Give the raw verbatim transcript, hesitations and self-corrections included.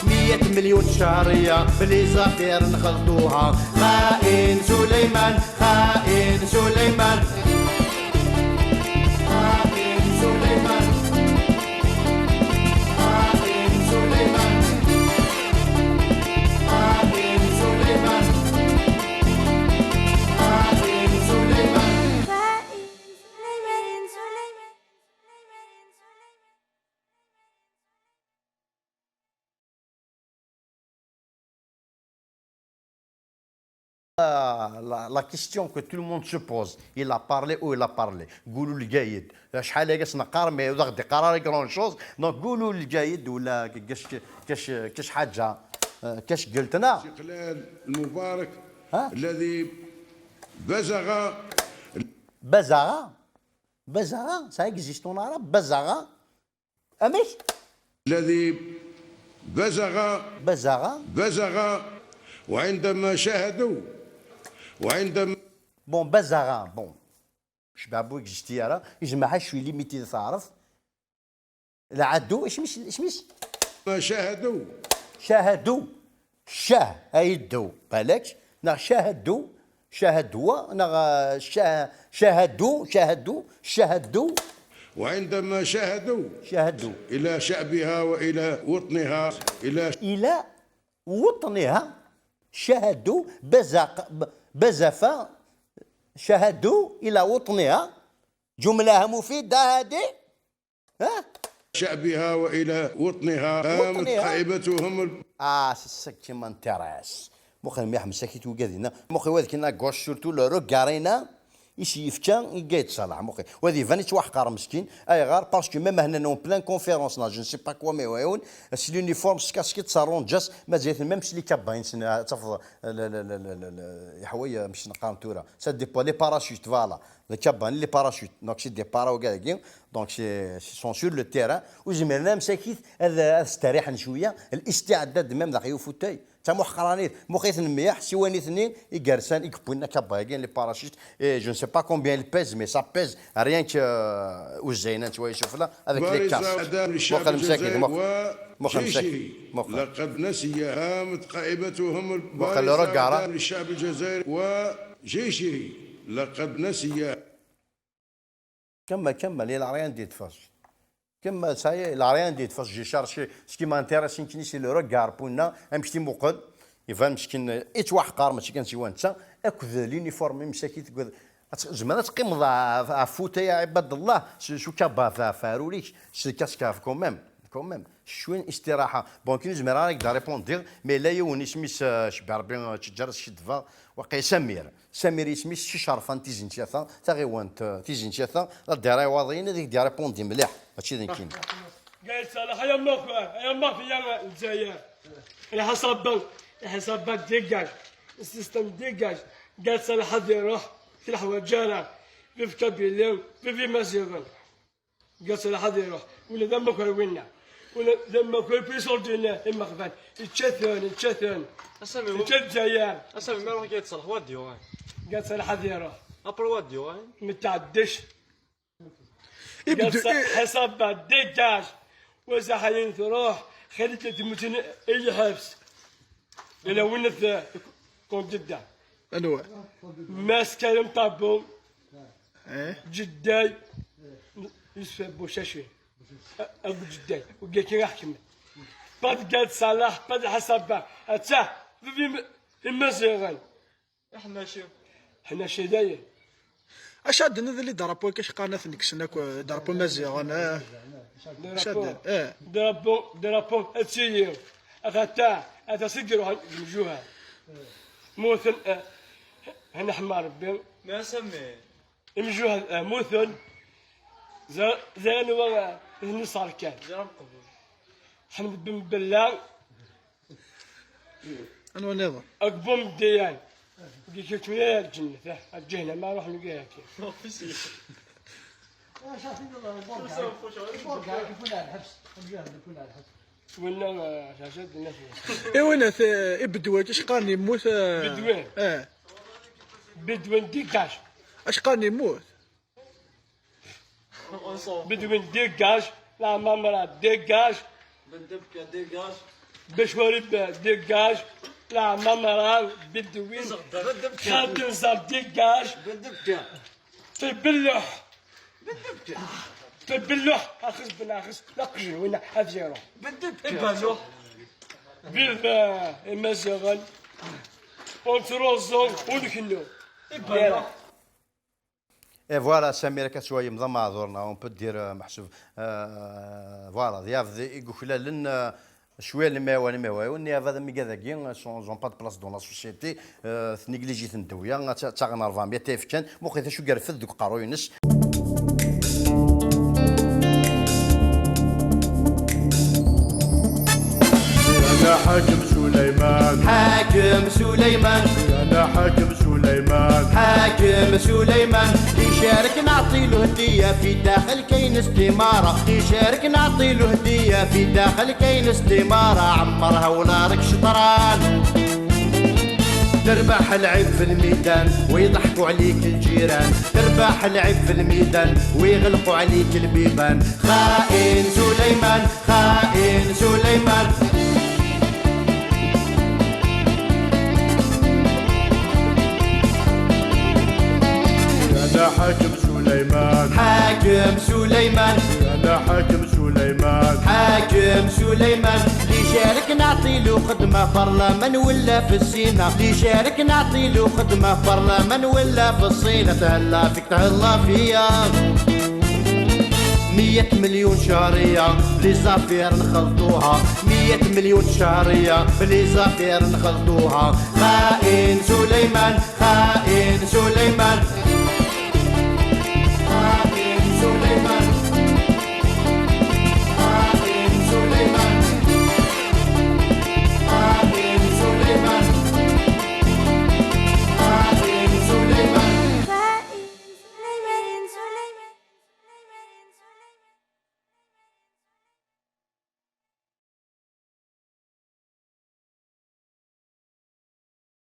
مية مليون شهرية بلي زافير نخلطوها. خائن سليمان، خائن سليمان، خائن سليمان، خائن سليمان، خائن سليمان، خائن سليمان. La, la question que tout le monde se pose, il a parlé ou il a parlé. Goulou le Gaïd. شحال هكا سنقار، mais ولا غدي قرار grand chose. Donc Goulou le Gaïd ولا كاش كاش كاش حاجه، آه، كاش قلتنا. الاستقلال المبارك، ها؟ الذي بزغ بزغ بزغ ça existe en arabe بزغ. امك؟ الذي بزغ بزغ. بزغ. وعندما شاهدوا، وعندما بون بزغ بون شبابو اكزيستي راه يجمع شوي ليميتي تعرف. العدو اش مش اش مش ما شاهدوا. شاهدوا. شاه ايدو بالك. نا شاهدوا. شاهدوا نا شاه شاهدوا شاهدوا شاهدوا. وعندما شاهدوا شاهدوا إلى شعبها وإلى وطنها، إلى إلى وطنها. شاهدوا بزق بزفا. شاهدوا إلى وطنها. جملة مفيدة هذه. ها؟ شعبها وإلى وطنها. وطنها. قائمتهم ال- اه c'est ça qui m'intéresse. مخي ميح مساكيت وقادينا مخي وذاك نا غوش surtout le regard هنا. يسي يفتشا يقايد صلاح مخي وهذا يفان يتوحقر مسكين. اي غار parce que même هنا en pleine conférence نا je ne sais pas quoi mais ويون. C'est l'uniforme سكاسكيت صارون جاس ما زيت même si les cabines تفضل. لا لا لا لا لا لا يحوي مش نقارن تورا ça dépend les parachutes voilà. Les cabines les parachutes donc c'est des para وكاع. Donc c'est sont sur le terrain. وزمرنا مساكيت هذا استريحنا شويه. الاستعداد même داخل يوفوتاي. تا محقرانيت مخيت المياح سوانيتني يقرسان يكبونا كبايقين les parachutes. Et je ne sais pas combien il pèse mais ça pèse rien que وزينا انت ويشوف لا avec les casques. مخ المساكين مخ مخ المساكين مخ لقد نسي هامت قائمتهم مخ البارزة للشعب الجزائري وجيشه. لقد نسي كمل كمل il a rien dit de fausse. كمل ça y est il a rien dit de fausse. J'ai cherché ce qui m'intéresse يمكن c'est le regard بونا امشتي مقل. يفهم مسكين يتوحقر ماشي كان سوى نتا اكد l'uniforme مساكي تقول زعما تقيم فوتا يا عباد الله. شو كابا فاروليك سي كاسكاف quand même. Quand même شوين استراحه. Bon كي نزمر راك دا répondre mais لا يونس ميس شبع ربي تجرس شدفا. وقي سمير سمير يسمي شي شرفان تيزنتياثا تاغيوانت تيزنتياثا لا ديرا واضين هذيك ديرا répondre مليح. هادشي اللي كاين. قال صالح يا مخ يا مخ يا الجزائر. الحساب الحساب ديجاج السيستم ديجاج. قال صالح هذا يروح في الحواجارة في كابيلي في في مازيغن. قال صالح هذا يروح ولا ذا مخ وينا ولا ذا مخ في صوتنا المخبان. يتشثن يتشثن اسامي يتشثن الجزائر. اسامي ما راح يتصلح واديو هاي. قال صالح هذا يروح ابر واديو هاي. متعدش يبدو قال إيه؟ حساب ديجاج وزحين تروح خليك تموتين اي حبس. الى وين كون جده انواع ماسكه طابو ايه جداي يوسف بوشاشي. ابو جداي وقال كي راح كمل بعد قال صلاح بعد حساب اتاه في المزيغان. احنا شي احنا شي داير اش عندنا ذا اللي درابو كاش قناه نكسنا درابو مزيغان اه اش عندنا اه درابو درابو اتسيي اثاتا اثا سجل واحد مجوها موثن آه، هنا حمار بين ما سمي مجوها آه، موثن زين هو نصار كان جرب قبول حمد بن بلال انو نظر اقبوم ديان قلت لك يا الجنة الجهنة ما راح نلقاها كيف ولا شاشات الناس اي وين ث- اي بدوات اش قارن يموت آه، بدوان اه بدوان ديكاش اش قارن يموت بدوين ديجاج لا مامرا ديجاج بندبكة ديجاج Bac wari dégage, la mamara, Bedouin, Khadim Zal, dégage, Tebelluḥ, Tebelluḥ, axes ben axes, la qjen wina, ad zéro. Tebelluḥ. Vive, euh, Imaziɣen, on se rejoint, on se rejoint. Et voilà, Samir, akka ttwayem d amaɛdur, neɣ on peut dire, euh, meḥsub, euh, voilà, d yabd i yuklalen, euh, cwiya n imiɛwan, imiɛwan, ni abad amigad-agi, euh, sont, sont pas de place dans la société, euh, tneglijit n ddewya, ttaɣen rvamya, tayefkan, muqi d acu yerfed deg uqerruy-ines. أنا حاكم سليمان. حاكم سليمان. أنا حاكم سليمان. حاكم سليمان. اللي يشارك نعطي له هدية، في داخل كاين استمارة. اللي يشارك نعطي له هدية، في داخل كاين استمارة. عمرها ولا راك شطران. تربح العيب في الميدان ويضحكوا عليك الجيران. تربح العيب في الميدان ويغلقوا عليك البيبان. خائن سليمان، خائن سليمان. أنا حاكم سليمان. حاكم سليمان. أنا حاكم سليمان. حاكم سليمان. اللي يشارك نعطي له خدمة، برلمان ولا في السينما. اللي يشارك نعطي له خدمة، برلمان ولا في السينما. تهلا فيك، تهلا فيا. مية مليون شهرية، les affaires نخلطوها. مية مليون شهرية، les affaires نخلطوها. خائن سليمان، خائن سليمان.